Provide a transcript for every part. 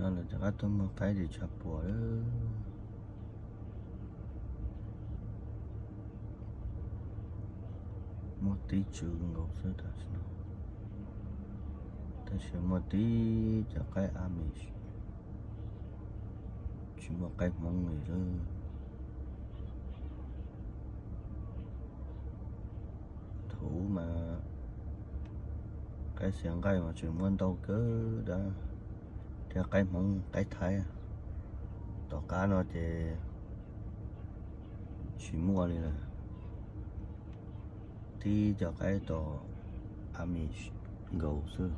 No lawv rov qab tuaj muag qaib tim tshav puam lawm. Muaj tib tsw nkaus xwb tam sim no, tab sis muaj tib cov qaib Amish, tsis muaj qaib Hmoob li lawm. Thaum ub mas qaib xiav nqaij mas tseem muaj ntau kawg dab, thiab qaib Hmoob qaib Thaib. Tom qab no ces tsis muaj li lawm, tib cov qaib tom Amish nkaus xwb.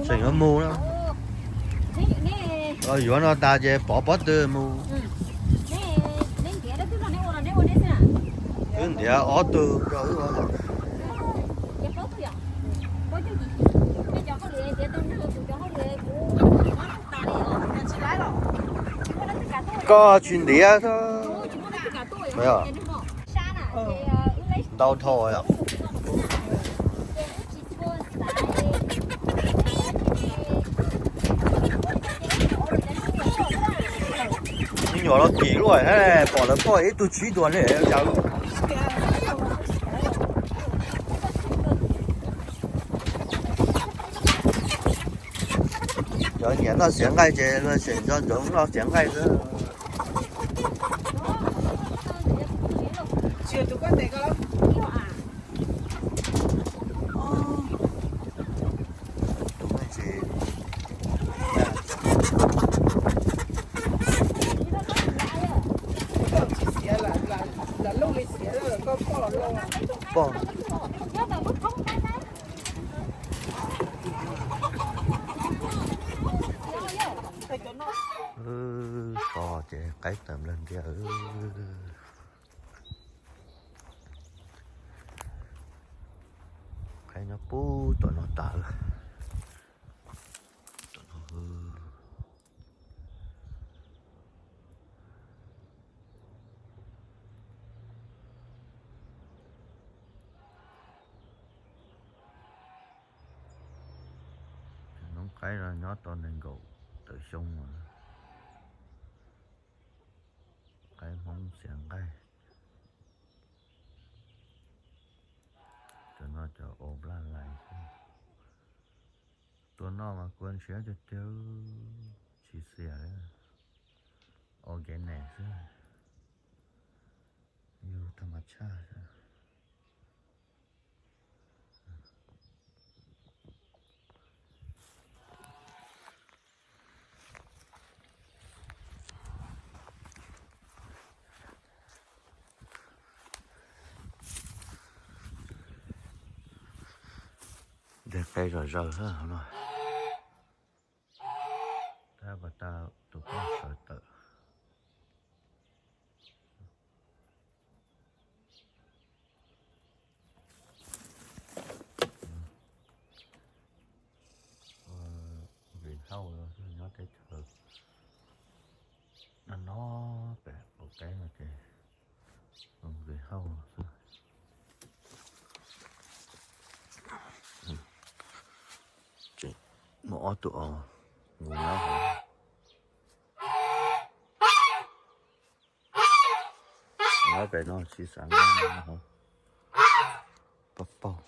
Tseem yuav mus na. Yuav no tas ces pov pob tw mus. Wb ntiav ob tug rau wb ua. Koj tsis ntiav. Ntau dhau yom. Me nyuam los kim luaj, pom lawv poj ib tug tsib tuas ne yawg. Cov nyiam noj xiav nqaij ces luag tseem nco ntsoov noj xiav nqaij xwb. Poj. Tos ces qaib tawm nplawg ntiag. Qaib nyob puag tom no tas lawm. Noob qaib no nyob tau nees nkaum tawm xyoo lawm. Qaib Hmoob xiav nqaij. Cov no cov ua plaj lais xwb. Tua noj mas kua ntshiab tiag tiag, tsis xiam li. Organic xwb, yug tham ma tshaj xwb. Dej qe zom zaws no. Tab pas tas tus poj sawv tawm. Ua vim hauj nyob teb chaws no, no pem qaum teb no ces ua vim hauj xwb. Muaj ob tug os, nws nyob hauv. Nyob pem no tsis xav nyob hauv. Pab paug.